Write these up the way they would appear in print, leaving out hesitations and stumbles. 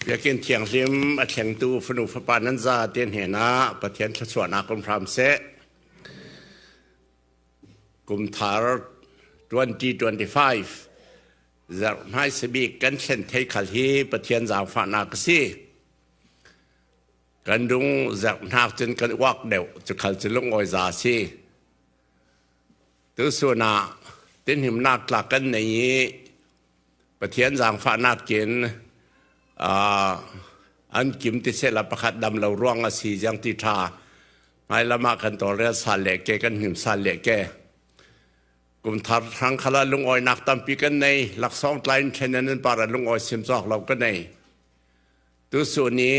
Biakinn thianghlim a thlengtu fanu fapa nan za te hnenah Pathian thluachuahnak um hram seh. Kum thar 2025 zarh hmaisa bik kan thlen thei khal hi Pathian zaangfahnak a si. Kan dung zarh hnak cun kan uak deuh cu khal cu lungawi za a si. Tusun ah tinhimnak tlak kan nei i Pathian zaangfahnak in an kim ti sehla pakhat dam lo ruang a si ziang ti ṭha hmailam ah kan tawlrel sal le ke kan hnim sal le ke kum thar hrang khala lungawinak tampi kan nei laksawng tlai in ṭhen an par ah lungawi sim cawk lo kan nei tusu ni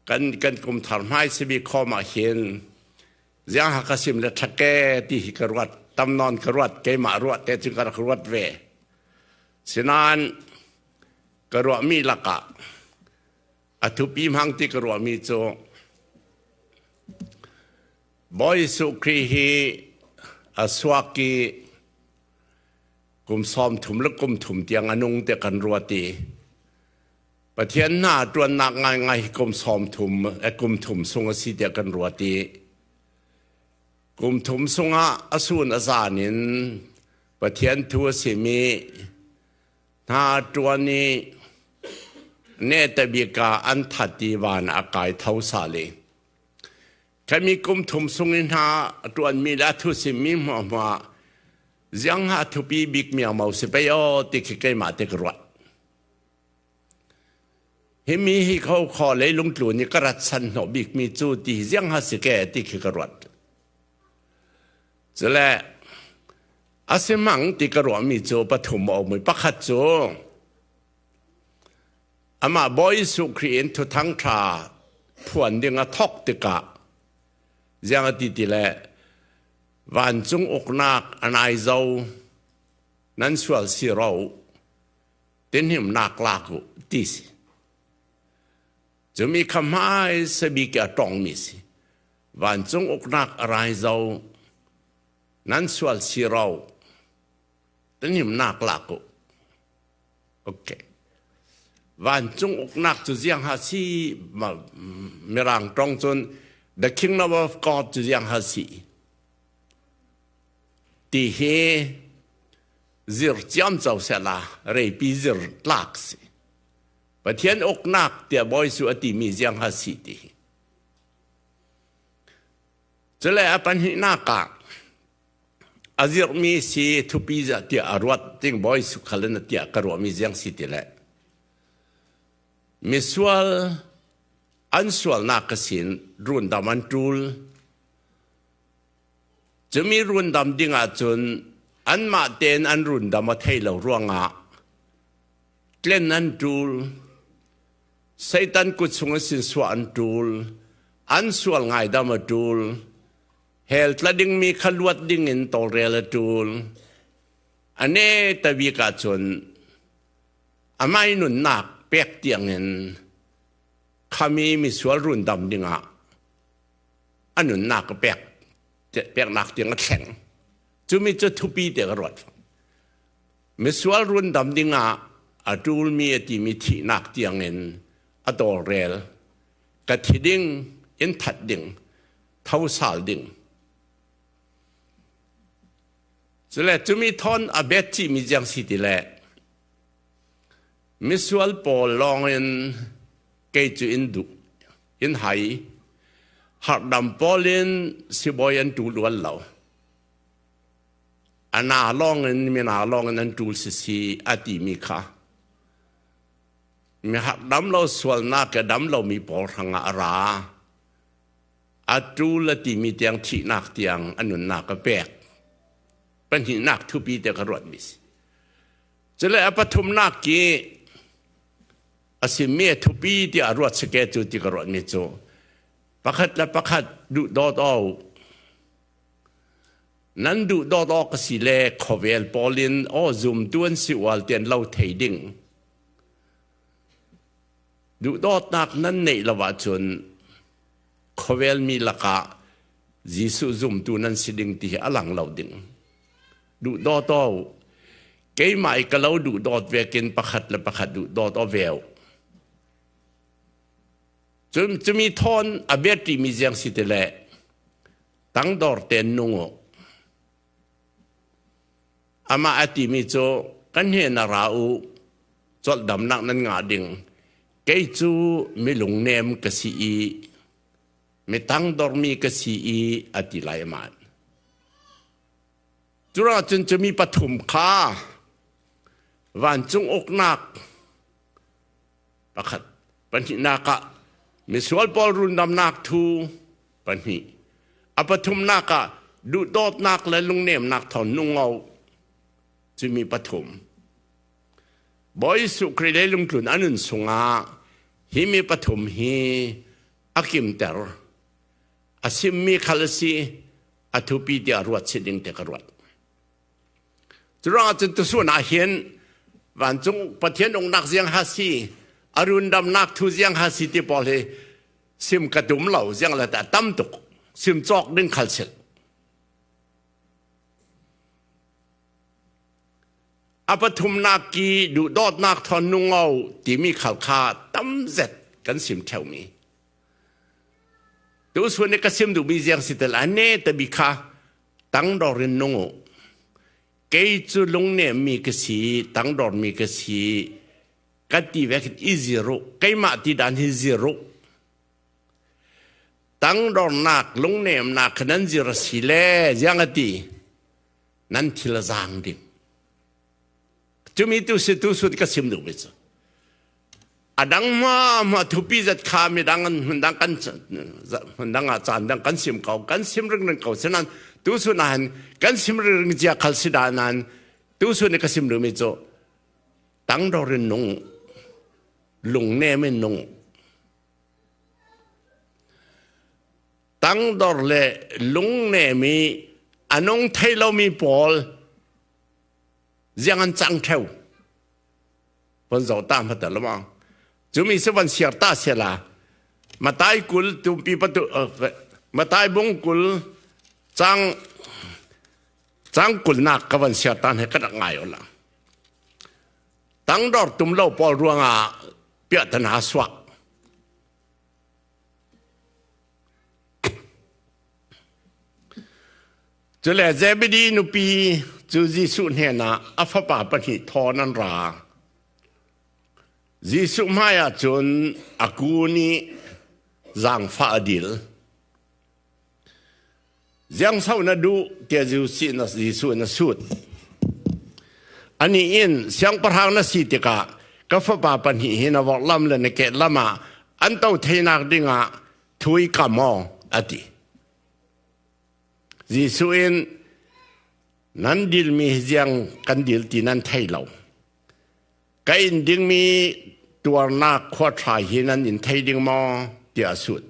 kan kan kum thar hmai sibi khom ah hin ziang ha ka sim le ṭhake ti hi ka ruat tam nawn ka ruat keimah ruat te cu ka rak ruat ve sinain ka ruahmi lakah a thupi hmang ti ka ruahmi cu Bawi Jesuh Khrih hi a suak i kum 30 le kum thum tiang a nung te kan ruat i Pathian hna ṭuannak ngaingai hi kum 30 kum thum sung a si tiah kan ruat i kum thum sungah a sun a zan in Pathian thu a simi hna ṭuan i nete bik ah an that i van a kai tho sal i Kami kum thum sung i hna a ṭuanmi le a thu simmi hmuahhmuah ziang ha thupi bik miangmo si pei aw ti khi keimah te ka ruat. Hi mi hi kho kho leilung tlun i ka rat san hnawh bikmi cu ti hi ziang ha si ke ti khi ka ruat. Cule a si mang ti ka ruahmi cu pathum a um i pakhat cu amah Bawi Jesuh Khrih in thuthang ṭha phuan ding a thawk tikah ziang a ti ti le vancung uknak a nai zo nan sual si ro tinhimnak lak u ti si. Cumi kha hmaisa bik a tongmi si. Vancung uknak a rai zo, nan sual si ro, tinhimnak lak u. Okay. Vancung uknak cu ziang ha si mirang tong cun the kingdom of God cu ziang ha si ti hi zir ciamco sehla reipi zir tlak si. Pathian uknak tiah Bawi Jesuh a timi ziang ha si ti hi. Cule a pahnihnak ah a zirhmi si thupi tiah a ruat ding Bawi Jesuh khal in tiah ka ruahmi ziang si ti le misual an sualnak ka sin rundam an ṭul. Cumi rundam ding ahcun anmah tein an rundam a thei lo ruangah tlen an ṭul. Satan kut chung a sin suah an ṭul. An sual ngaidam a ṭul. Hell tla dingmi kha luat dingin tawlrel a ṭul. A ne tabik ahcun amai nunnak pek tiangin khami misual rundam dingah a nunnak a pek peknak tiang a thleng. Cumi cu thupi te ka ruat. Misual rundam dingah a ṭulmi a timi thihnak tiangin a tawlrel. Ka thi ding, in that ding, tho sal ding. Cule cumi thon a bet chihmi jiang si ti le misual pawl lawngin kei cu in duh in hai harhdam pawl in sibawi an ṭul ual lo. A na lawng in mina lawng in an ṭul sisi a timi kha mi dam lo sualnak ke dam lomi pawl hrangah a ra. A ṭul a timi tiang thihnak tiang a nunnak a pek. Pahnihnak thupi te ka ruatmi si. Cule a pathumnak ki a simi a thupi tiah ruat sike cu ti ka ruatmi cu pakhat le pakhat duh dawt o nan duh dawt awk a si le khawvel pawl in aw zumtu an si ual tian lo thei ding duhdawtnak nan neih lo ahcun khawvel mi lakah Jesuh zumtu nan si ding ti hi a lang lo ding duhdawt o keimah i ka lo duhdawt vekin pakhat le pakhat duhdawt o veu. Cun cumi thawn a biaṭi mi ziang si ti le tangdor tein nung u. Amah a timi cu kan hnen a ra u, cawlhdamnak nan ngah ding. Kei cu mi lungnem ka si i mi tangdormi ka si i a ti lai aman. Curuangah cun cumi pathum kha vancung uknak pakhat pahnihnak ah misual pawl rundamnak thu pahnih a pathumnak ah duhdawtnak le lungnemnak thawng nungo cumi pathum Bawi Jesuh Khrih le lungtlun a nun sungah hi mi pathum hi a kimter a simmi khal a si a thupi tiah ruat si ding te ka ruat Curuangah cun tusun ah hin vancung Pathian uknak ziang ha si a rundamnak thu ziang ha si ti pawl hi sim ka tum lo ziang le ta tam tuk sim cawk ding khal sil a pathumnak ki duhdawtnak thon nungo timi khal kha tam zet kan sim theumi tu sun i ka sim duhmi ziang si tel ane tabi kha tangdor in nung u kei cu lungnemmi ka si tangdormi ka si ka ti ve khin i zir u keimah ti dan hi zir u tangdornak lungnemnak kha nan zir a si le ziang a ti nan thil a zaang ding cumi tu si tu sut ka sim duh mi cu A dang ma ma thupi zat kha mi dang an hmun dang kan hmun dang ah caan dang kan sim ko kan sim ring ring ko sinan tu sun ah kan sim ring ring cia khal si da nan tu sun ka sim mi cu tangdor in nung lung nem in nung tangdor le lung nem i anung thei lomi pawl ziang an cang theu von zoh ta hmata lama cumi si van siar ta sela matai kul tumpi patu matai bung kul cang cang kul nak ka van siar ta he ka rak ngai ola tangdor tum lo pawl ruangah piahtana suak Cule Zebedi nupi cu Jesuh hnenah a fapa pahnih thawn an ra. Jesuh hmaiah cun a kun i zaangfah a dil. Ziangso na duh tiah Jesuh in a sut. Anih in siangpahrang na si tikah ka fapa pahnih hi na vorhlam le na kehlam ah an to theinak dingah thui ka maw a ti. Jesuh in nan dilmi hi ziang kan dil ti nan thei lo. Ka in dingmi tuarnak khua ṭha hi nan in thei ding maw tiah a sut.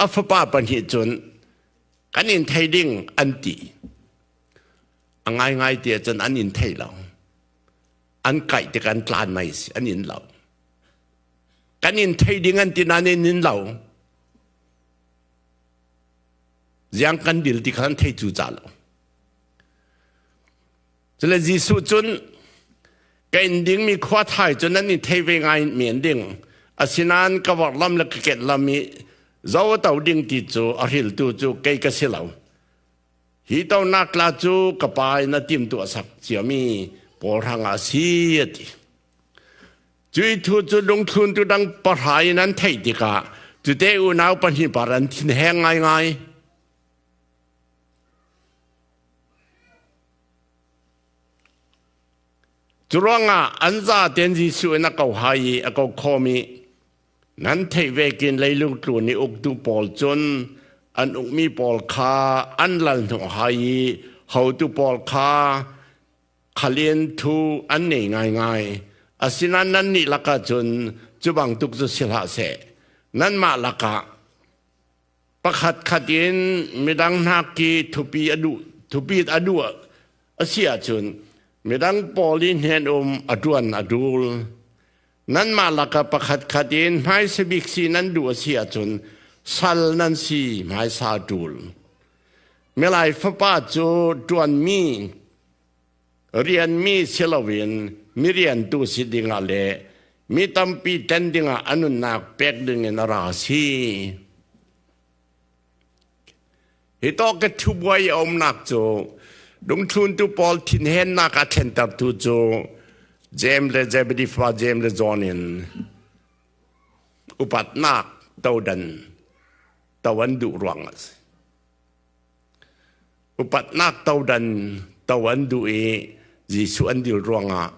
A fapa pahnih cun kan in thei ding an ti. A ngaingai ti ahcun an in thei lo. An kaih tik an tlan mai si an in lo. Kan in thei ding an ti nain in in lo. Ziang kan dil ti khan thei cu ca lo. Cule Jesuh cun ka in dingmi khua thai cu nan i thei ve ngai men ding. Asinain ka vorh lam le ka ket lam i zo a to ding ti cu a hriltu cu kei ka si lo. Hi tonak tla cu ka pa in a timtuah sak ciami pawl hrangah a si a ti. Cui thu cu lungthlun tu dang pahra in an theih tikah cute unau pahnih par an thin heng ngaingai. Cu ruangah an zaten Jesuh in a ko hai i a ko khawm i nan theih ve kin leilung tlun i uktu pawl cun an ukmi pawl kha an lal hnawh hai i hotu pawl kha Khalin thu an nei ngaingai. Asinain nannih lakah cun cu bantuk cu si hlah seh. Nanmah lakah pakhat khat in midang hna ki thupi a duh thupi a duh a si ahcun midang pawl i hnen um a ṭuan a ṭul. Nanmah lakah pakhat khat in hmaisa bik si nan duh a si ahcun sal nan si hmaisa a ṭul. Milai fapa cu ṭuanmi rianmi si loin mi riantu si dingah le Mi tampi tlen dingah a nunnak pek dingin a ra si. Hi tawk ka thubuai a umnak cu dungthluntu pawl thinhennak a thlentertu cu James le Zebedee fa James le John in upatnak todan to an duh ruang a si. Upatnak todan to an duh i Jesuh an dil ruangah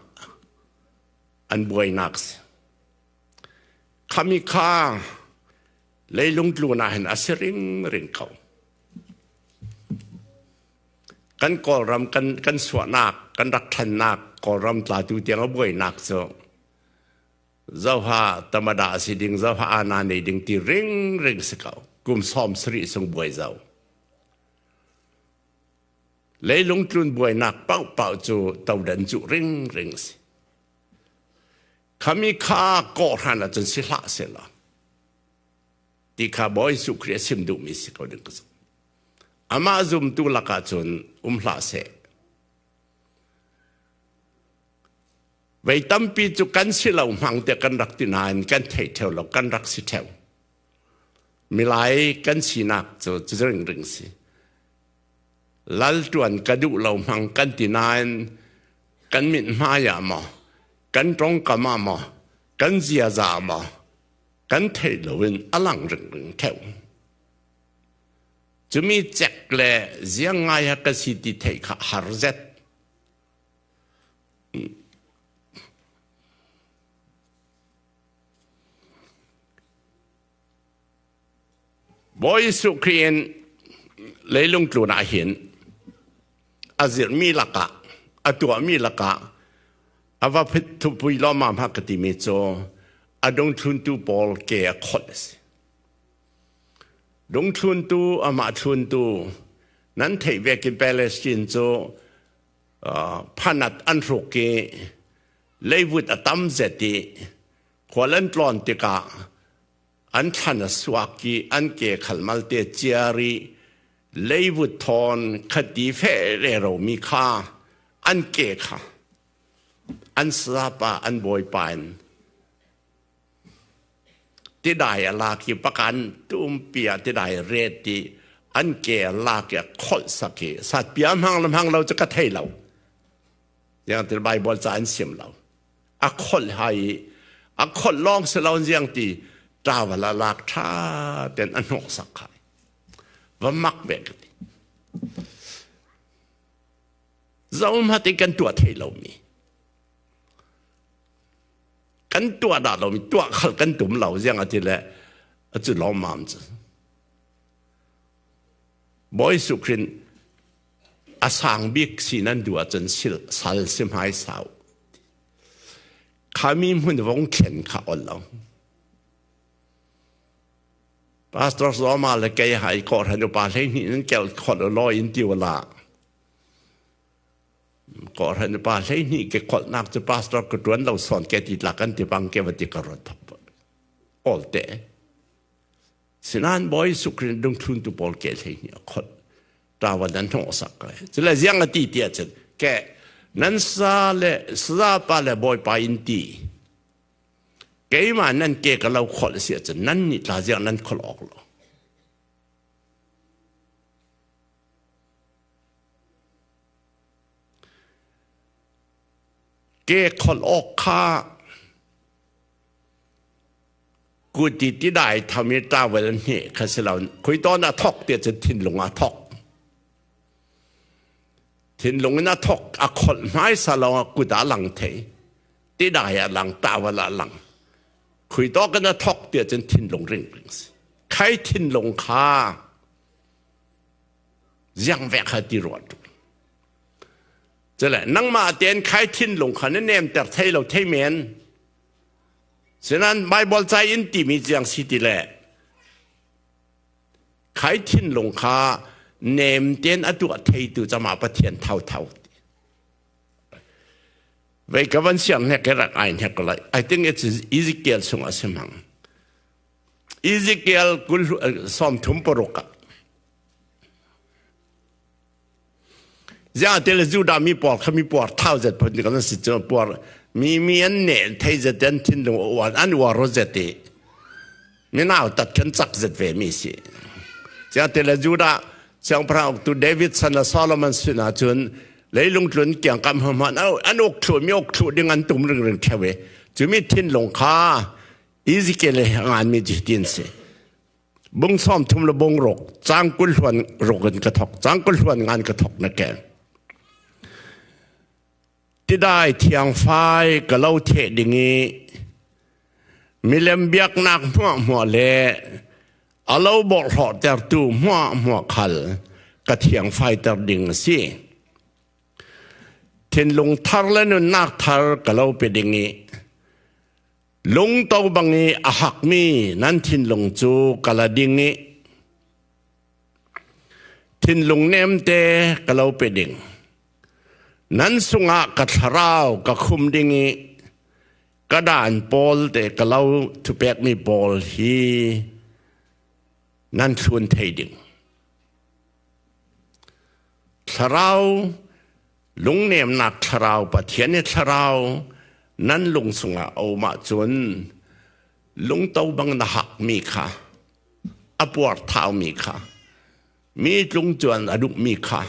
an buainak si. Khami kha leilung tlun ah hin a si ringring ko. Kan Kawlram kan kan suahnak, kan rak ṭhannak Kawlram tlatu tiang a buainak cu zoha tamada si ding, zoha ana nei ding ti ringring si ko. Kum 70 sung buai zo. Leilung tlun buainak paohpaoh cu todan cu ringring si. Khami kha kawhhran ahcun si hlah sehla ti kha Bawi Jesuh Khrih a chim duhmi si ko ding ka zumh. Amah zumtu lakah cun um hlah seh. Vei tampi cu kan si lo hmang te kan rak ti nain kan thei theo lo kan rak si theo. Milai kan sinak cu ring ring si. Lal tuan ka duh lo hmang kan ti nain kan mit hmai ah maw kan tongkam ah maw kan ziaza ah maw kan theih loin a lang ringring theu. Cumi cek le ziang ngai ha ka si ti theih kha har zet. Bawi Jesuh Khrih in leilung tlun ah hin a zirhmi lakah a tuahmi lakah a va thupui lawmmam ha ka timi cu a dungthluntu pawl ke a kholh a si. Dungthluntu amah thluntu nan theih ve kin Palestine cu phanat an hruk i leivut a tam zet i khual an tlawn tikah an thlan a suak i an ke khalmal te ciar i leivut thawn khati fe reromi kha an ke kha an sapa an bawipa in tidai a lak i pakan tumpi ah tidai ret i an ke a lak i a kholh sak i satpia hmang le hmang lo cu ka thei lo yang til Bible ca an sim lo a kholh hai i a kholh lawng si lo ziang ti travel a lak tha ten a hnawh sak khai va mak ve ka ti zohma ti kan tuah thei lomi kan tuah dah lomi tuah khal kan tum lo ziang ati le acu lawm mam cu Bawi Sukrin a sang bik si nan duh ahcun sal si hmai sau. Khami hmun vong thlen kha ol lo. Pastor Zoma le kei hai ko ran upa hlei hnih nan kel khol lo in tiu la. Ko ran upa hlei hnih ke khol nak chu pastor ko tuan lo son ke ti tlak kan ti bang ke va ti ka ro thap. Ol te. Sinain Bawi Jesuh Khrih dungthluntu pawl ke hlei hnih a kholh. Ṭawan an hnawhsak kai. Cule ziang a ti ti ahcun ke nan sa le sazapa le Bawipa in ti. Keimah nan ke ka lo kholh si ahcun nan nih tla ziang nan kholh awk lo. Ke kholh awk kha Kuti tidai tham i towel hne kha si lo. Khui tawn a thok ti cun thinlung a thok. Thinlung in a thok a kholh hmaisa lawng ah kut ah lang thei. Tidai a lang towel a lang. Khui tawk in a thok ti cun thinlung ring ring si. Khai thinlung kha ziang ve kha ti ruat tu. Cule nangmah tein khai thinlung kha na nem ter thei lo thei men. Sinan Baibal ca in timi ciang si ti le khai thinlung kha nem tein a tuah theitu cama Pathian thauthau. Vei ka van siang hnek rak ai hnek lai. I think it's Ezekiel chung a si mang. Ezekiel kul 36 ah Ziah tile Judah mi puar kha mi puar thau zet phun kan si cu puar. Mi mi an ne thei zet an thinlung a uan an uar zet i minau tat kan cak zet ve mi si. Cia te le Judah siangpahrang uktu David san le Solomon sin ahcun leilung tlun kiangkam hman an uk thlu mi uk thlu ding an tum ringring theo i cumi thinlung kha Ezekiel he ngan mi tin si. Bung som thum le bung ruk cang kul hluan ruk in ka thok cang kul hluan ngan ka thok na kel. Tidai thiang fai ka lo the ding i milem biaknak hmuah hmuah le a lo bawlhhlawh tertu hmuah hmuah khal ka thiang fai ter ding a si. Thinlung thar le nunnak thar ka lo pe ding i Lungto bang i a hakmi nan thinlung cu ka la ding i thinlung nemte ka lo pe ding. Nan sungah ka thlarau ka khum ding i ka dan pawl te ka lo thupekmi pawl hi nan thlun thei ding. Thlarau Lungnemnak thlarau Pathian i thlarau nan lung chungah a um ahcun lungto bang na hakmi kha a puarthaumi kha mi tlung cuan a duhmi kha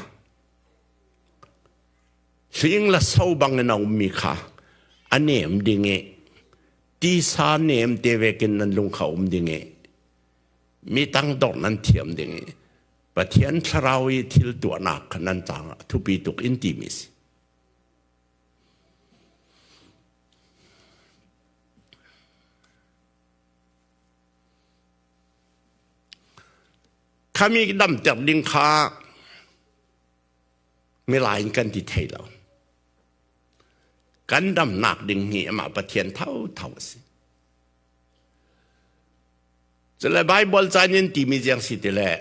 hling le so bang in a ummi kha a nem ding i tisa nem te vekin nan lung kha um ding i mi tangdor nan thiam ding i Pathian thlarau i thil tuahnak kha nan cang ah thupi tuk in timi si. Khami damter ding kha milai in kan ti thei lo. Kan damnak ding hi amah Pathian tho tho a si. Cule Baibal ca in timi ziang si ti le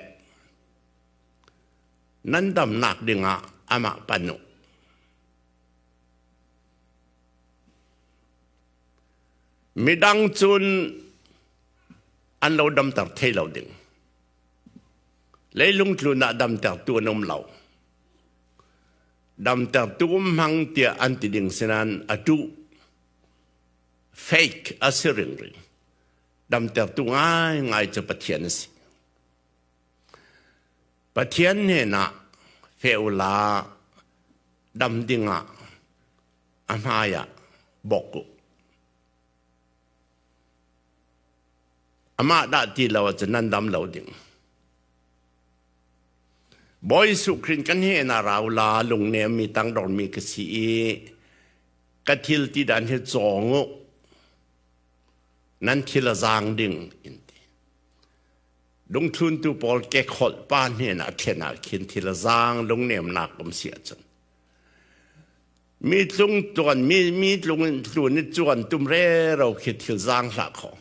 nan damnak dingah amah pan u. Midang cun an lo damter thei lo ding. Leilung tlun ah damtertu an um lo. Damtertu um hmang tiah an ti ding sinan atu fake a si ringring. Damtertu ngaingai cu Pathian a si. Pathian hnenah fe ula dam dingah a hmaiah bawk u. Amah dah ti lo ahcun nan dam lo ding. Bawi Jesuh Khrih kan hnenah rau la lungnem mi tangdormi ka si i ka thil ti dan hi cawng u. Nan thil a zaang ding in ti. Lungthluntu pawl kekholh pa hnenah thlen ah khin thil a zaang lungnemnak um si ahcun mi tlung tuan mi mi tlung in tlun i cuan tum rero khi thil zaang hlah kho.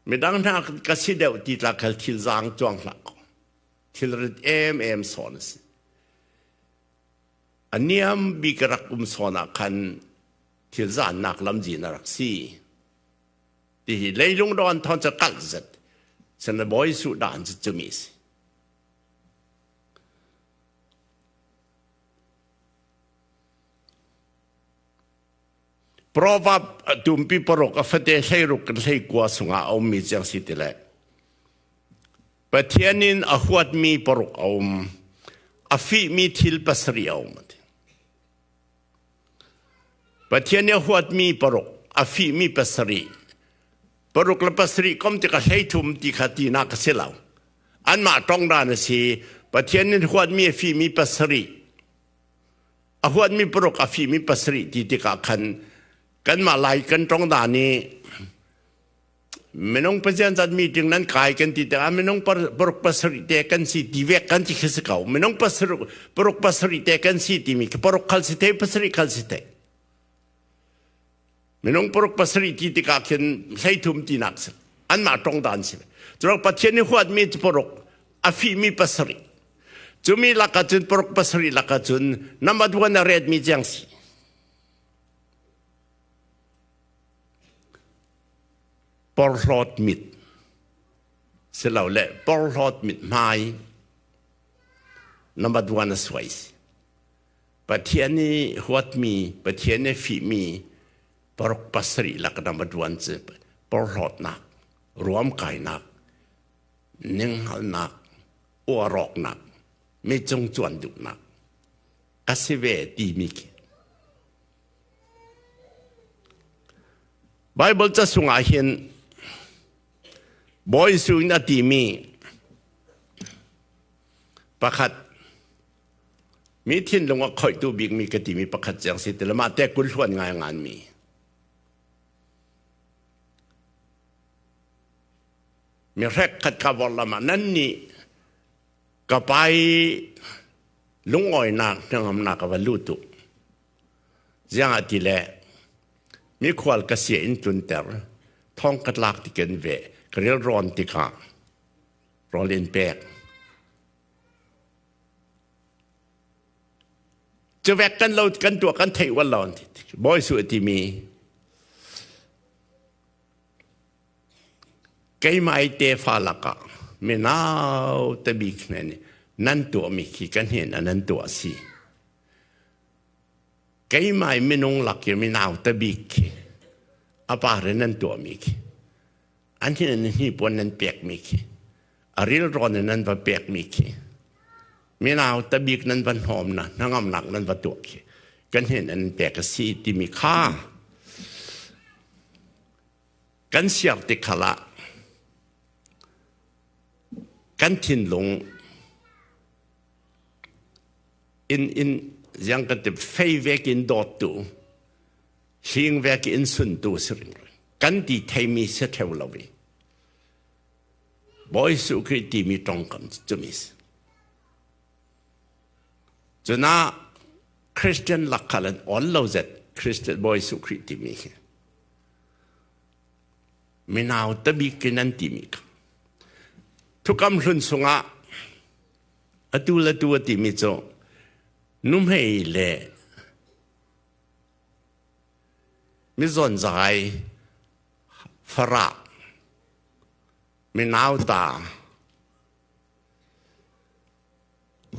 Midang hna ka si deuh ti tla khal thil zaang cuang hlah ko. Thil rit em em sawn a si. A niam bik rak um sawn ah khan thil zaannak lamzin a rak si. Ti hi leilung dawn thon cu kalh zet. Sen bawi su dan cu cumi si. Proverb tumpi paruk a fate hleiruk kan hlei kua sungah a ummi ciang si ti le Pathian in a huatmi paruk a um a fihmi thil pasarih a um. Pathian nih a huatmi paruk a fihmi pasarih paruk le pasarih kom tikah hleithum ti kha tinak a si lo. Anmah tongdan a si. Pathian nih huatmi a fihmi pasarih a huatmi paruk a fihmi pasarih ti tikah khan kanmah Lai kan tong dan i minung Pathian zat meeting nan kai kan ti tikah minung paruk pasarih te kan si ti vek kan ti khi si ko minung pasaruk paruk pasarih te kan si timi khi paruk khal si te pasarih khal si te minung paruk pasarih ti tikah khin hleithum tinak si anmah tong dan si cu Pathian nih huatmi cu paruk a fihmi pasarih cumi lakah cun paruk pasarih lakah cun nama duan a retmi ciang si porhlawt mit silole porhlawt mit hmai nama duan a suai si. Pathian i huatmi, Pathian i fihmi paruk pasarih lak na va ṭuan cu porhlawtnak, ruamkainak, ninghngalhnak, uarawknak, mi cung cuan duhnak ka si ve timi khi. Bible ca sungah hin Bawi Jesuh in a timi pakhat mi thinlung a khoihtu bikmi ka timi pakhat ciang si ti mah te kul hluan ngai ngan mi mi hrek khat ka vor lama nan nih ka pai lungawinak hnangamnak ka va lut u ziang ah ti le mi khual ka sia in tlunter thong ka tlak ti ken ve ka ril rawn tikah rawl in pek Cuvek kan lo kan tuah kan theih wal lo Bawi su timi keimah i tefa lakah minau te bik hne nih nan tuahmi khi kan hin nan tuah si keimah i minung lak i minau te bik khi a pa re nan tuahmi khi an hin an hnipuan nan pekmi khi a rilrawn in nan va pekmi khi minau tabik nan va hnawm na hnangamnak nan va tuah khi kan hin an pek a si timi kha kan siar ti khal ah kan thinlung in in ziang kan ti fei vek in dawt tu hling vek in sun tu si ring kan ti theimi si theu lo i Bawi Jesuh Khrih timi tongkam cu mi si. Cuna Christian lakhal an on lo zet Christian Bawi Jesuh Khrih timi hi. Minau tabik in an timi kha. Thukam hlun sungah atu le tu a timi cu nuhmei le mizonzai farah minauta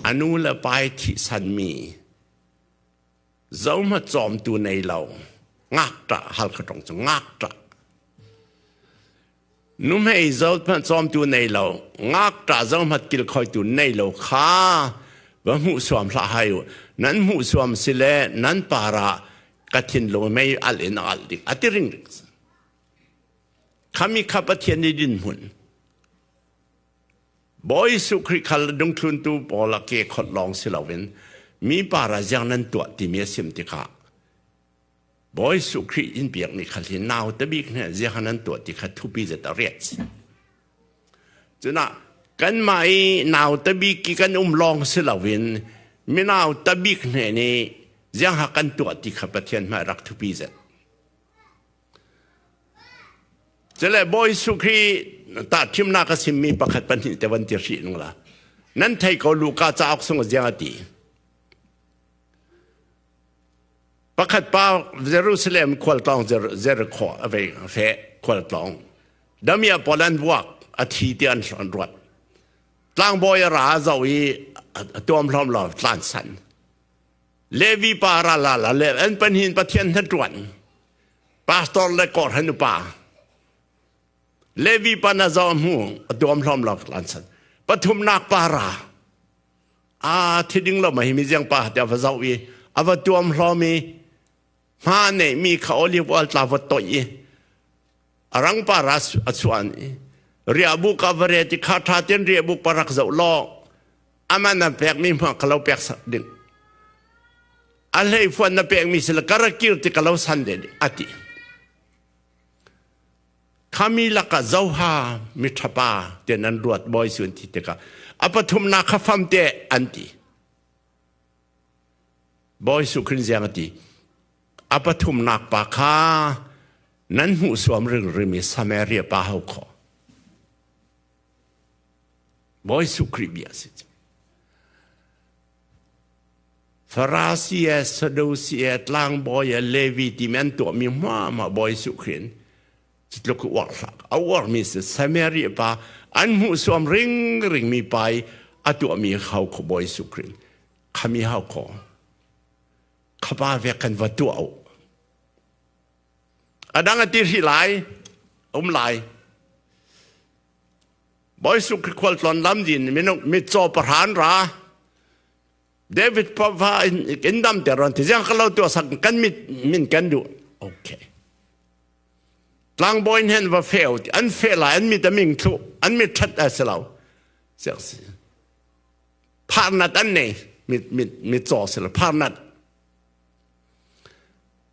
a nu le pa i thihsanmi zohma cawmtu nei lo ngakṭah Halkha ṭong cu ngakṭah nuhmei zohma cawmtu nei lo ngakṭah zohmat kilkhoitu nei lo kha va hmuh suam hlah hai u nan hmuh suam si le nan para ka thinlung mei al in a al ding a ti ring ring khami kha Pathian nih din hmun Bawi Jesuh Khrih khal dungthluntu pawl a ke khot lawng si loin mi para ziang nan tuah timi a sim tikah Bawi Jesuh Khrih in biak mi khal hi nau te bik hne ziang nan tuah ti kha thupi zet a riat cuna kanmah i nau te bik ki kan um lawng si loin minau te bik hne nih ziang ha kan tuah ti kha Pathian hmai rak thupi zet Cule Bawi Jesuh Khrih tahthimnak a simmi pakhat pahnih te van ti hrih nung la. Nan thei ko Luka cauk sung ziang a ti. Pakhat pa Jerusalem khualtlawng Jericho a vei fe khualtlawng. Damia pawl an vuak a thi ti an ruat. Tlangbawi a ra zo i a tuam hlawm lo tlan san. Levi pa ra la la le an panhin Pathian hna ṭuan. Pastor le kor han upa. Levi pa na zo mu a tuam hlawm lo lan san. Pathumnak pa ra. A thi ding lo ma hi mi ziang pa te va zo i a va tuam hlawm i hma nei mi kha olive oil tla va toih i a rang pa ra a chuan i riahbuk ka va re ti kha tha ten riahbuk parak zo law aman an pek mi hma ka lo pek sak ding a hlei fuan na pek mi sila karakir ti ka lo san de ati khami laka zoha mi thapa te nan ruat boy sun ti te ka a pathum na kha fam te an ti Bawi Su Khin ziang ati a pathum nak pa kha nan hmuh suam ring rimi Samaria pa ho kho Bawi Jesuh Khrih bia si cu. Farasi e, Sadusi e, tlangbawi e, Levi timi an tuahmi hmuahmah Bawi Jesuh Khrih in cutluk uar hlak. A uarmi si Samaria pa an hmuh suam ringring mi pa i a tuahmi hau kho Bawi Jesuh Khrih khami hau kho. Khapa ve kan va tuah u. A dang a ti hrih lai, um lai. Bawi Suk khual tlawn lam din minung mitcaw pahran ra David pa in dam te ron ti ziang ka lo tu sak kan mit min kan duh. Okay. Tlangbawi hen va feu ti an fe lai an mit a ming thlu an mit that a si lo. Siang si. Pharnat an nei mit mit mit caw si lo pharnat.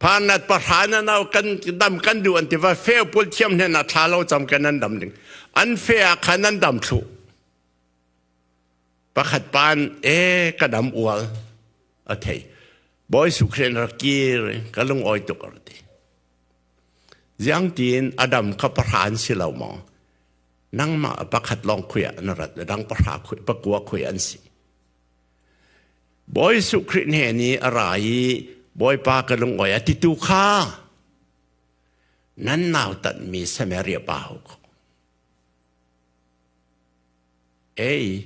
Pharnat pahra na nau kan dam kan duh an ti va feu pul thiam hnen a thla lo cham kan an dam ding. An fe ah khan an dam thlu. Pakhat pan e ka dam ual a thei. Bawi Sukhren rak kir ka lung oi tuk ar ti. Ziang tiin Adam kha pahra an si lo maw? Nangmah pakhat lawng khui ah na rat dang pahra khui pakua khui an si. Bawi Sukhren he ni a ra i Bawipa ka lung oi a ti tu kha nan nau tat mi Samaria pa ho ko. Ei,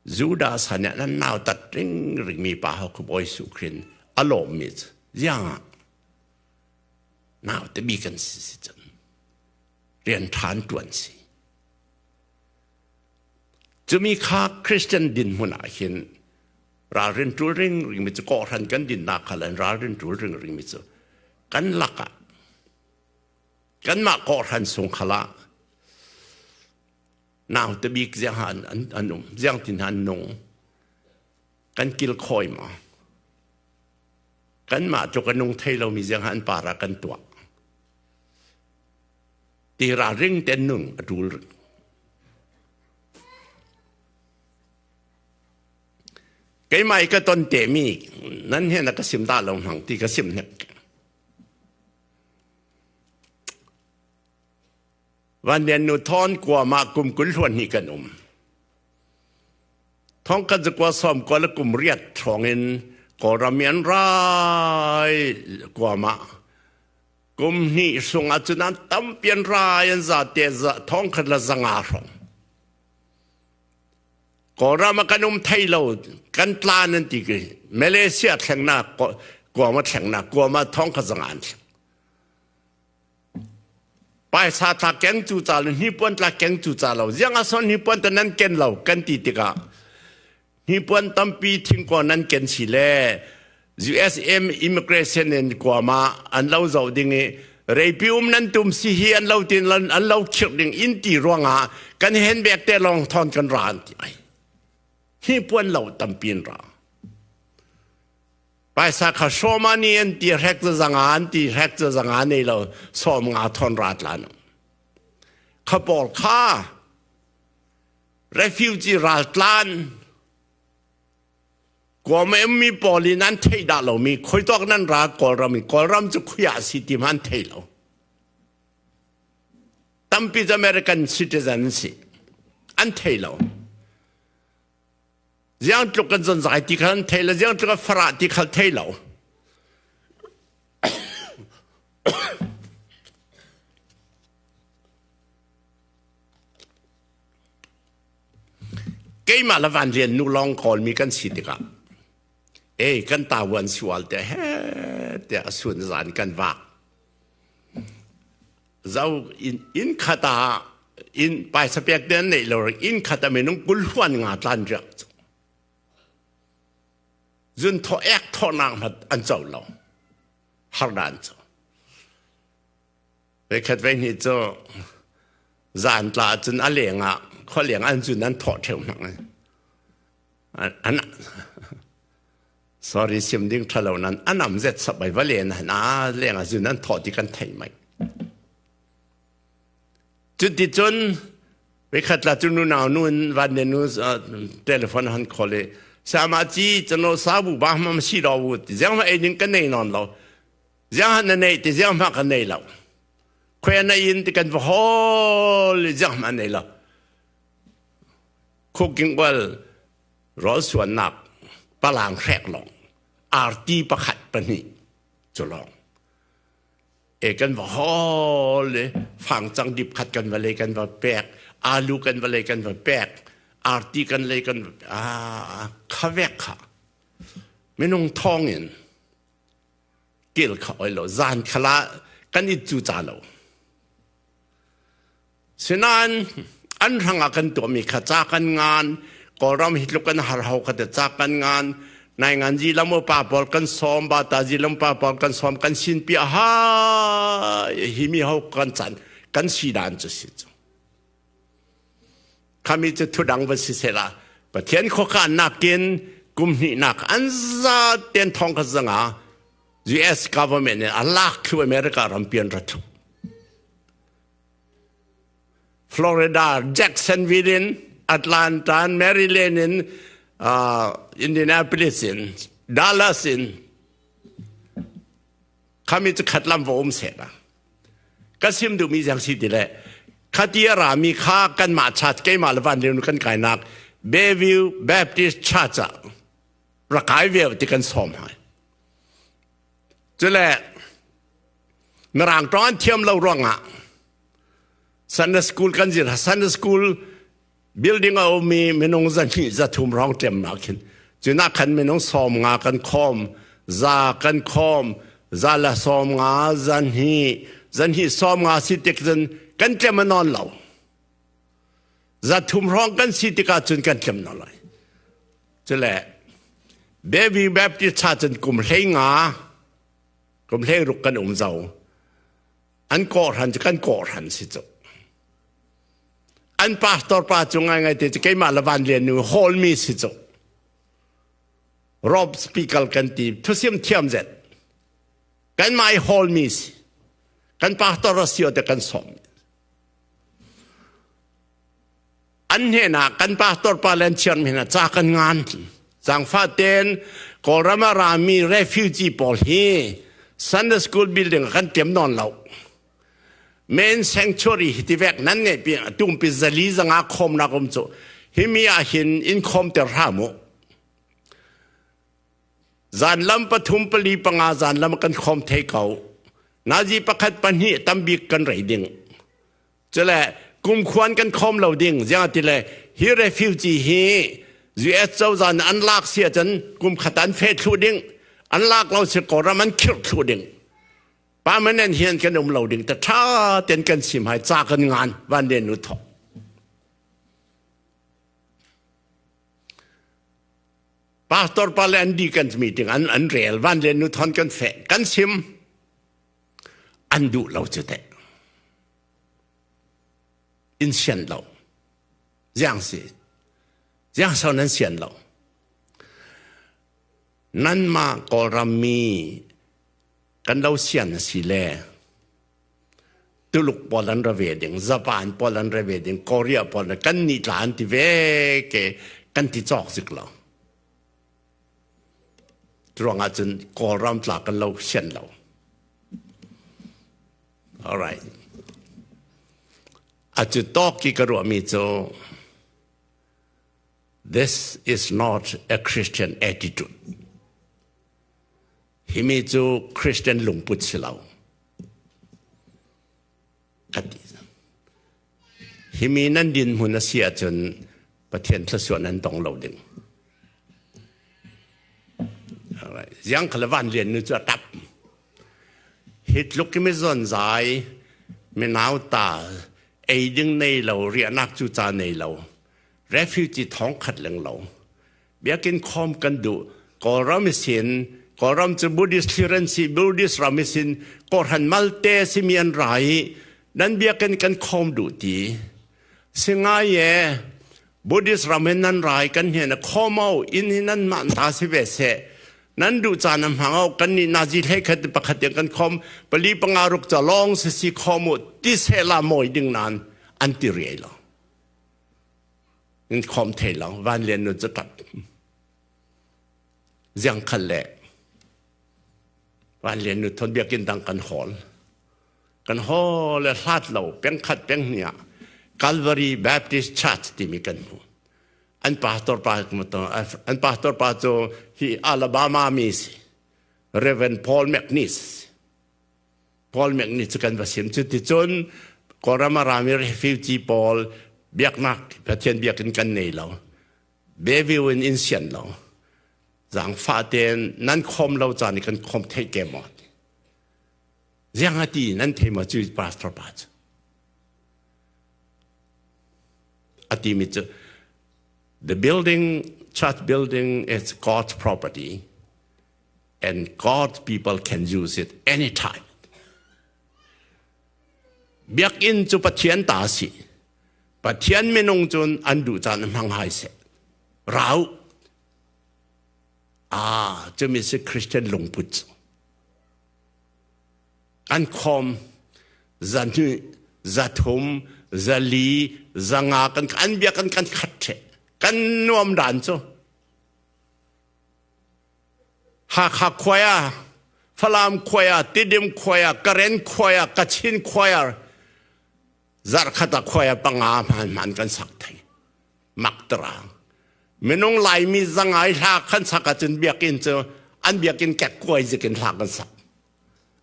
Judah san ah nan nautat ringring mi pa ho khu Bawi Jesuh Khrih a lawmmi cu ziang ah naute bi kan si si cun rian ṭha an ṭuan si. Cumi kha Christian dinhmun ah hin ralrin ṭul ringring mi cu kawhhran kan dinnak kha le ralrin ṭul ringring mi cu kan lakah kanmah kawhhran sung khal ah naute bik ziang ha an um ziang tin an nung kan kil khoi ma kanmah cu ka nung thei lomi ziang ha an para kan tuah ti ralring ten nung a tul ring keimah i ka ton te mi nan he na ka sim da lo hmang ti ka sim hnek Vanlian nu thawn kuam ah kum 20 hluan hnih kan um. Thong kan zakua sawm kua le kum riat hrawng in Kawlram i an rai kuam ah kum hnih sung ah cun an tampi an rai an za te thong khat le zanga hrawng. Kawlram ah kan um thei lo kan tlan an ti ki Malaysia thlengnak kuam a thlengnak kuam ah thong khat zanga an thleng. Paisa tla keng cu ca le hnipuan tla keng cu ca lo ziang ah son hnipuan te nan ken lo kan ti tikah hnipuan tampi thingkua nan ken si le USM immigration in kuama an lo zoh ding i reipi um nan tum si hi an lo tin an lo khirh ding in ti ruangah kan handbag te lawng thon kan ra an ti ai hnipuan lo tampi in ra Paisa kha sawmani an ti hrek cu zanga an ti hrek cu zanga nei lo sawm nga thon ra tlan. Kha pawl kha refugee raltlan Kawm mi pawl in an theih dah lomi khoi tawk nan ra Kawlram in Kawlram cu khuya si ti hmanh an thei lo. Tampi cu American citizen si. An thei lo. Ziang tluk kan zonzai ti kha an thei lo, ziang tluk a farah ti kha thei lo. Keimah le van rian nu lawng kawlmi kan si tikah ei kan tawan sual te he tiah sun zan kan vak zo inn inn khat ah inn paisa pek te an neih lo inn khat ah minung 20 huan nga tlan riak cu zun thaw ek thawnak hmat an co lo har dan cu ve khat ve hni cu zan tla cun a leng ah khua leng an zun an thawh theu hnak an Sorry sim ding ṭhalo nan anam zet sap ai va len na leng ah zun an thawh ti kan theih mai. Cuti cun vikhat la cu nu nau nu in van ne nu telephone han call i sama ci chano sabu ba mam si do wu ti ziang ma ei ding kan nei non lo ziang han na nei ti ziang ma kan nei lo khwe na in ti kan va hol ziang ma nei lo cooking well Rawl suannak palang hrek lawng arti pakhat pahnih cu lawng e kan va hawl i fangcang dip khat kan va lei kan va pek alu kan va lei kan va pek arti kan lei kan a khavek kha minung thong in. Kel kha oi lo zan khala kan it cu ca lo. Sinain an hrangah kan tuahmi kha ca kan ngan, Kawlram hi tluk kan har hau kha te ca kan ngan, nai ngan zi lam pa pawl kan sawm, ba ta zi lam pa pawl kan sawm, kan sin pi ha hi mi ho kan chan kan si dan cu si cu. Khami cu thudang va si sela Pathian khuakhan nakin kum hnih nak an za ten thong kha zanga US government in a lak thlu America rampi an ra thlu. Florida, Jacksonville in, Atlanta, Maryland in, Indianapolis in, Dallas in, khami cu khat lam va um seh la. Ka sim duhmi zang si ti le, khati a rami kha kanmah church keimah le van leu kan kainak Bayview Baptist Church ah rak kai ve ti kan sawm hai. Cule Mirang ṭawng an thiam lo ruangah Sunday school kan zir. Sunday school building a ummi minung zahnih zathum hrawng ṭemnak khin cunak khan minung 50 kan khawm, za kan khawm, za la 50, zahnih, zahnih 50 si tik cun kan ṭem a nawn lo. 300 hrawng kan si tikah cun kan tlem nawn lai. Cule Baby Baptist cha cun kum 15 kum 16 kan um zau. An kawhhran cu kan kawhhran si cu. An pastor pa cu ngaingai te cu keimah le Van Lian nu hall mi si cu. Rob Speaker kan ti thusim thiam zet. Kan mai hall mi si. Kan pastor a si te kan som. An hnenah kan pastor pa le an chiar mi hna ca kan ngan. Zaangfah tein Kawlram ah rami refugee pawl hi Sunday school building kan tiam nawn lo. Main sanctuary hi tivek nan ngeih pi tumpi zali zanga khawmnak um cu hi mi ah hin in khawm ter hram u. Zanlam pathum pali panga zanlam kan khawm thei ko. Nazi pakhat pahnih tambik kan rei ding. Cule kumkhuan kan khawm lo ding ziang ti le hi refugee hi US cozah nih an lak si ahcun kum khat an fe thlu ding an lak lo si Kawlram an khirh thlu ding permanent hian kan um lo ding ta tha ten kan sim hai ca kan ngan van den nu thok pastor pa le an deacons meeting an an rel van len nu thon kan fe kan sim an duh lo cu teh in sian lo ziang si ziang so nan sian lo nanmah kawlram mi kan lo sian a si le Tuluk pawl an ra ve ding Japan pawl an ra ve ding Korea pawl kan ni tla an ti ve ke kan ti cawk zik lo Ruangah cun Kawlram tla kan lo sian lo. All right. A cu tawk ki ka ruahmi cu this is not a Christian attitude. Himi cu Christian lungput si lo. Ka ti. Himi nan dinhmun a si ahcun Pathian thluachuah nan tong lo ding. Ziang kha le van lian nu cu a tap. Hi tluk mi zon zai minau ta ei ding nei lo riahnak cu ca nei lo refugee thong khat leng lo biakinn khawm kan duh Kawlram sin Kawlram cu Buddhist thliran si Buddhist ram sin kawhran malte simi an ra i nan biakinn kan khawm duh ti singai ye Buddhist ram in nan rai kan hnen a khawm au inn hi nan mah ta si ve se nan duh caan a hmang au kan nih nazi hlei khat pakhat yang kan khom pali panga ruk ca lawng si si khawm u ti se la moi ding nan an ti riai lo in khawm thei lo van lian nu cu tap ziang khal le van lian nu thon biakin dang kan hol kan hol le hlat lo peng khat peng hnih ah Calvary Baptist Church timi kan hmu an pastor pa an pastor pa cu hi Alabama mi si Reverend Paul McNeese Paul McNeese cu kan va sim cu ti cun Kawlram a rami refugee pawl biaknak Pathian biakinn kan nei lo Bayview in in sian lo zaangfah tein nan khawm lo caan i kan khawm thei ke maw? Ziang a ti nan thei maw cu pastor pa cu? A timi cu the building, church building is God's property and God's people can use it anytime. Biakinn cu Pathian ta si. Pathian minung cun an duh caan hmang hai seh. Rau. Ah, cumi si Christian lungput cu. An khom zahnih, zathum, zali, zanga kan an biak kan kan khat the. Kan nuam dan cu. Hakha choir, Falam choir, Tidim choir, Karen choir, Kachin choir, zarhkhat ah choir panga hman hman kan sak thei. Mak terang. Minung Laimi zangai hla kan sak ahcun biakinn cu an biakinn kek kuai zikin hla kan sak.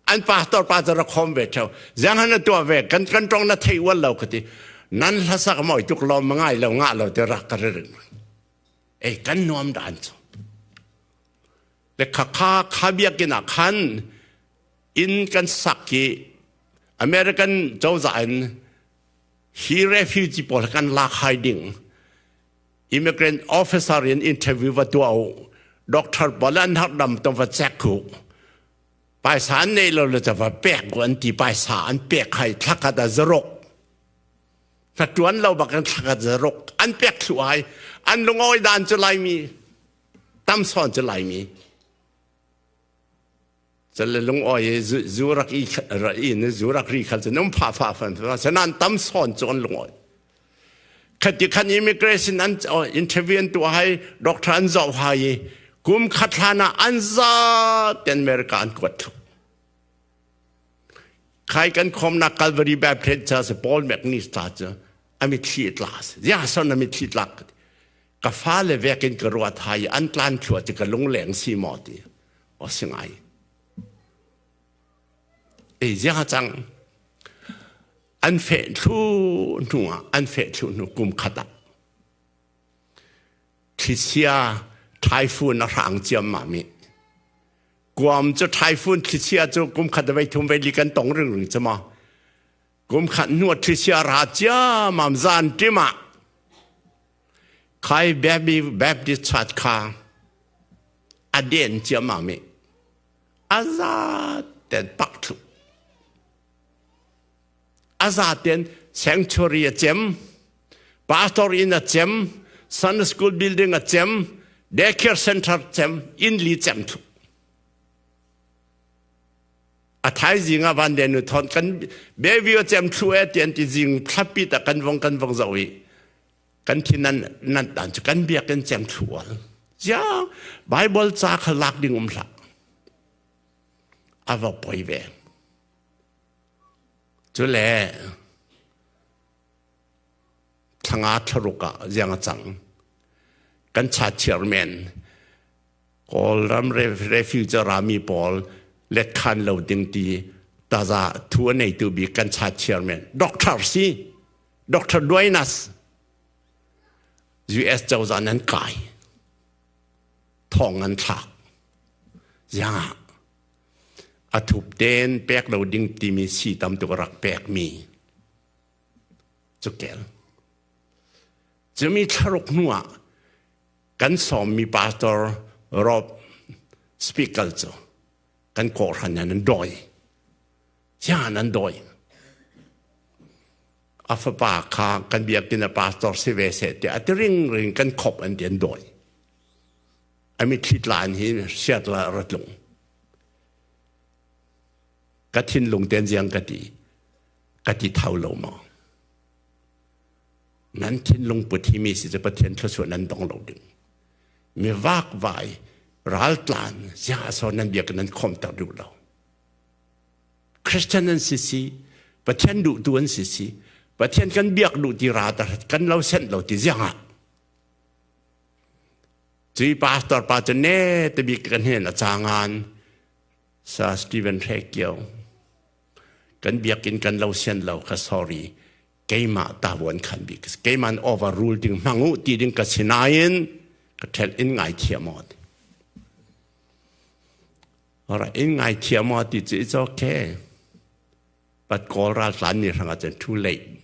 An pastor pa cu rak khom ve theo. Ziang han na tuah ve kan kan tong na thei ual lo ka ti. Nan hla sak moi tuk lawm ngai lo ngah lo te rak ka rin. Ei kan nuam dan cu. Le kha kha kha biakinn ah khan inn kan sak i American cozah in hi refugee pawl kan lak hai ding immigrant officer in interview va tuah u doctor pawl an har dam to va check ku paisa an nei lo le va pek ku an ti paisa an pek hai thlakhat a zaruk na tuan lo bak in thlakhat zaruk an pek thlu ai an lungawi dan cu laimi tam sawn cu laimi Cale lungawi i zu rak i in zu rak ri khal cu num pha pha fan sanan tam sawn cu an lungawi khati khan immigration an interview an tuah hai doctor an zoh hai i kum khat hlan ah an za ten America an kuat thuk khai kan khomnak Calvary Baptist cha se Paul McNeese ta cu ami thli tla se ya son ami thli tlak ka fale vekin ka ruat hai an tlan thlua ti ka lungleng si maw ti o si ngai ei ziang cang an feh thlu hnu ah an feh thlu hnu kum khat ah thlichia typhoon a hrang ciam ma mi guam cu typhoon thlichia cu kum khat vei thum vei li kan tong ring ring chama kum khat hnu thlichia ra ciamam zan tima Khai Baptist Church kha a den ciammam i a za ten pak thlu. A za ten sanctuary a cem, pastor inn a cem, Sunday school building a cem, daycare center cem, inn li cem thlu. A thaizing ah van den nu thon kan Bayview a cem thlu e tian ti zing thlapi ta kan vong kan vong zo i kan thin nan nan tan cu kan biakinn cem thlu al zia Bible ca kha lak ding um hlah a va poi ve cu le thlanga thlaruk ah ziang a cang kan cha chairman Kawlram refugee rami pawl let khan lo ding ti taza thu a neitu bik kan cha chairman doctor si Dr. Duainas US cozah nan kai thong an thlak ziangah a thup ten pek lo ding timi si tam tuk rak pek mi cukel cumi thlaruk hnu ah kan sawmmi pastor Rob Speaker cu kan kawhhran nan dawi Ziang nan dawi? A fapa kha kan biakinn a pastor si ve seh tiah a ti ringring kan khop an ti an dawi. A mitthli tlan hi siat la ra tlung. Ka thinlung ten ziang ka ti. Ka ti thau lo maw? Nan thinlung put hi mi si cu Pathian thluachuah nan dong lo ding. Mi vakvai raltlan ziang aso nan biakinn nan khomter duh lo. Christian an si si, Pathian duhtu an si si, Pathian kan biak duh ti ra ta kan lo sent lo ti ziang ah. Cui pastor pa cu ne te bik kan hen a changan sa Stephen Hrekio kan biakin kan lo sian lo ka sorry keimah ta vuan khan bik keiman overrule ding hmangu ti ding ka sinain ka ṭhel in ngai thiam aw Ora in ngaithiam maw ti cu it's okay. But Kawl raltlan mi hrang ahcun too late.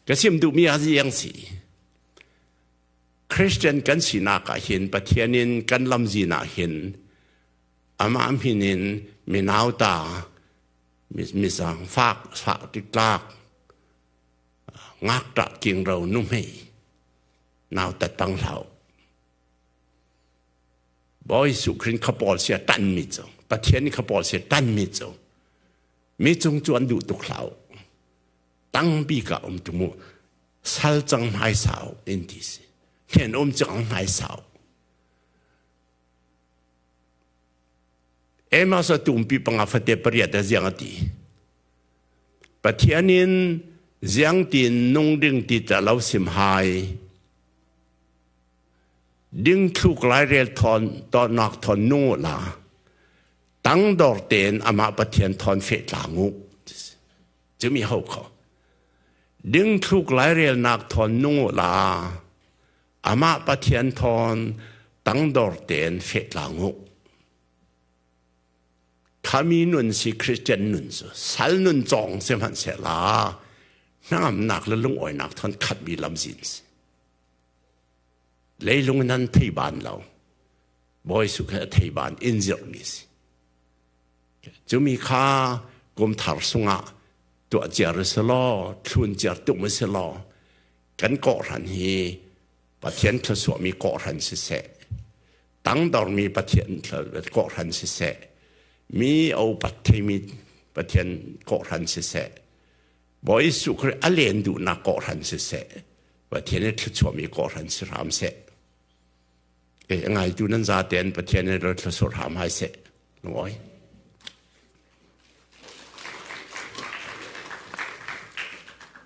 Ka sim duhmi a ziang si. Christian kan sinak ah hin Pathian in kan lamzin ah hin amah min in minauta misang fak fak titlak ngakṭah kingro nuhmei nautat tang hlau. Bawi Jesuh Khrih kha pawl sia tan mi cu Pathian nih kha pawl sia tan mi cu mi cung cu an duh tuk hlau. Tang bik ah um tu mu sal cang hmai sau in ti si. Hnen um cang hmai sau. Amos a tumpi panga fate pariat a ziang a ti. Pathian in ziang tin nung ding ti ta lo sim hai. Ding thluk lairel thon tonnak thon nung la. Tang dor tein amah Pathian thon fe tlangu. Cumi ho kho. Ding thluk lairelnak thon nung la. Amah Pathian thawn tangdor tein fehtlang u. Khami nun si Christian nun cu sal nun cawng si hmanhsehla hnangamnak le lungawinak thawn khatmi lamzin si. Leilung in an thei ban lo. Bawi su kha a thei ban in zirhmi si. Cumi kha kum thar sungah tuah ciar si law, thlun ciar tum si law, kan kawhhran hi Pathian thluachuahmi kawhhran siseh, tangdormi Pathian kawhhran siseh, mi opat theimi Pathian kawhhran siseh, Bawi Jesuh Khrih a len duhnak kawhhran siseh, Pathian i thluachuahmi kawhhran si hram seh. E ngaitu nan zaten Pathian i thluachuah hram hai seh. Lungoi.